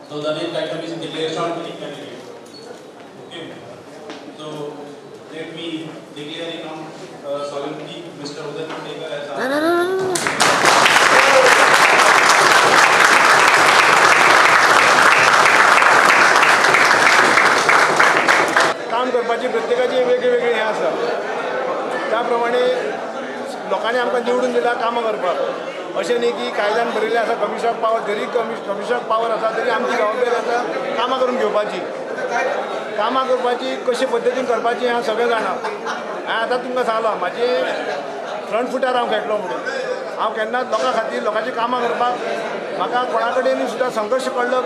So the next item is declaration of any candidate. Okay. So let me declare in solemnly Mr. Uday Madkar as our. काम करपाची प्रत्येकाची वेगळी वेगळी हें आसा, त्या प्रमाणे लोकांनी आमकां निवडून दिला कामां करपाक. अशें न्ही की कायद्यान बरयल्लें आसा कमिशनर पावर, जरी कमिशनर पावर आसा तरी आमची जबाबदारी आसा कामां करून घेवपाची, कामां करपाची कशे पद्दतीन करपाची हांव सगळें जाणा. हांवें आतां तुमकां सांगलां म्हाजे फ्रंट फुटार हांव खेळटलो म्हणून. हांव केन्नाच लोकां खातीर लोकांची कामां करपाक म्हाका कोणा कडेन सुद्दां संघर्श पडलो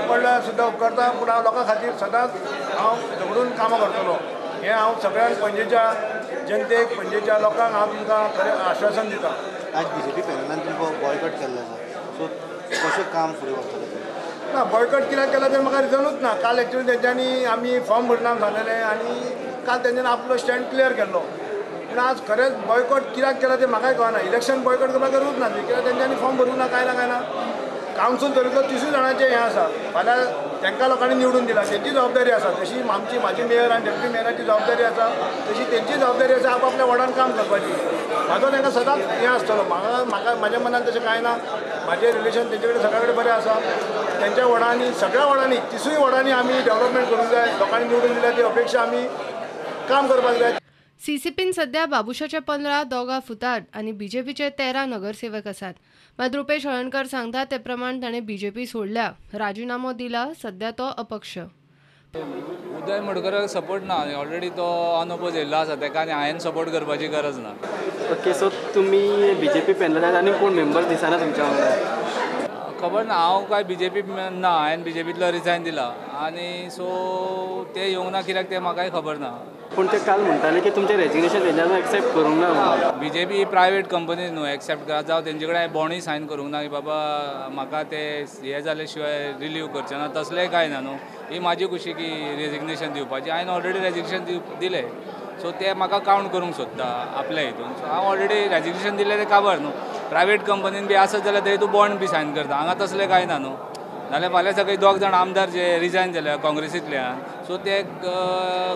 सुद्दां उपकारता, पूण हांव लोकां खातीर सदांच हांव झगडून कामां करतलो. हें हांव सगळ्यांक पणजेच्या जनतेक, पणजेच्या लोकांक हांव तुमकां खरें आश्वासन दिता. आज बीजेपी पॅनलान तुमकां बॉयकॉट केल्लो आसा, सो कशें काम फुडें व्हरतलें? ना, बॉयकॉट कित्याक केला तें म्हाका रिजनूच ना. काल एक्चुअली तेंच्यांनी आमी फॉर्म भरना सांगलेलें आनी काल तेंच्यांनी आपलो स्टँड क्लियर केल्लो. पूण आज खरेंच बॉयकॉट कित्याक केला तें म्हाकाय कळना. इलेक्शन बॉयकॉट करपाक गरजूच ना, कित्याक तेंच्यांनी फॉर्म भरूंक ना, कांय ना कांय ना. कावन्सील धरिल्लो 30 जाणांचें हें आसा. फाल्यां तांकां लोकांनी निवडून दिला, तेंची जबाबदारी आसा. तशी आमची म्हाजी मेयर आनी डेप्युटी मेयराची जबाबदारी आसा, तशी तेंची जबाबदारी आसा आपआपल्या वॉर्डान काम करपाची. म्हाजो तांकां सदांच हें आसतलो. म्हाका म्हाका म्हाज्या मनान तशें कांय ना. म्हाजें रिलेशन तेंचे कडेन सगळ्या कडेन बरें आसा. तेंच्या वॉर्डांनी, सगळ्या वॉर्डांनी, 30 वॉर्डांनी आमी डेव्हलपमेंट करूंक जाय. लोकांनी निवडून दिल्या ती अपेक्षा आमी काम करपाक जाय. सीसीपीन सध्या बाबुशाचे 15, दोगा फुतार आनी बीजेपीचे 13 नगरसेवक आसात. मात रुपेश हळर्णकर सांगता ते प्रमाण ताणें बीजेपी सोडल्या, राजिनामो दिला, सध्या तो अपक्ष. उदय मडकराक सपोर्ट ना, ऑलरेडी तो अनओपोज येयल्लो आसा, ताका आनी हांवें सपोर्ट करपाची गरज ना. ओके, सो तुमी बीजेपी पॅनलान आनी कोण मेंबर्स दिसना तुमच्या वांगडा? खबर ना, हांव काय बीजेपी ना, हांवें बीजेपींतलो रिजायन दिला आनी सो ते येवंक ना कित्याक तें म्हाकाय खबर ना. पूण ते काल म्हणटाले की तुमचें रेजिग्नेशन तेंच्यांनी एक्सेप्ट करूंक ना. बीजेपी ही प्रायवेट कंपनी न्हू एक्सेप्ट करा, जावं तेंचे कडेन हांवें बॉन्डूय सायन करूंक ना की बाबा म्हाका ते हें जाले शिवाय रिलीव करचें ना, तसलेंय कांय ना न्हू. ही म्हाजी खुशी की रेजिग्नेशन दिवपाची, हांवें ऑलरेडी रेजिग्नेशन दिलें, सो ते म्हाका कावंट करूंक सोदता आपल्या हितून. सो हांव ऑलरेडी रेजिग्नेशन दिलें तें काबार न्हू. प्रायवेट कंपनीन बी आसत जाल्यार थंय तूं बॉन्ड बी सायन करता, हांगा तसलें कांय ना न्हू. नाल्यार फाल्यां सगळे 2 जाण आमदार जे रिजायन जाल्या काँग्रेसींतल्यान, सो ते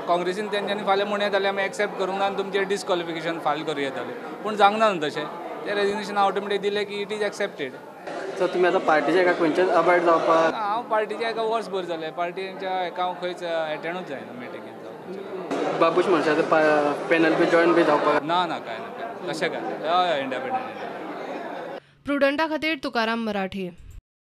काँग्रेसीन तेंच्यांनी फाल्यां म्हणूं येतालें आमी एक्सेप्ट करूंक ना आनी तुमचें डिसक्वॉलिफिकेशन फायल करूं येतालें, पूण जावंक ना न्हू तशें. तें रेजिग्नेशन ऑटोमॅटीक दिलें की it is accepted. सो तुमी आतां पार्टीच्या एका खंयच्याच अबायड जावपाक? हांव पार्टीच्या एका वर्स भर जालें, पार्टीच्या एका हांव खंयच एटेंडूच जायना मिटिंगेन. बाबूश मनशाचो पॅनल बी जॉयन बी जावपाक ना? ना, कांय ना, तशें काय. हय, इंडिपेंडंट. प्रुडंटा खातीर तुकाराम मराठे.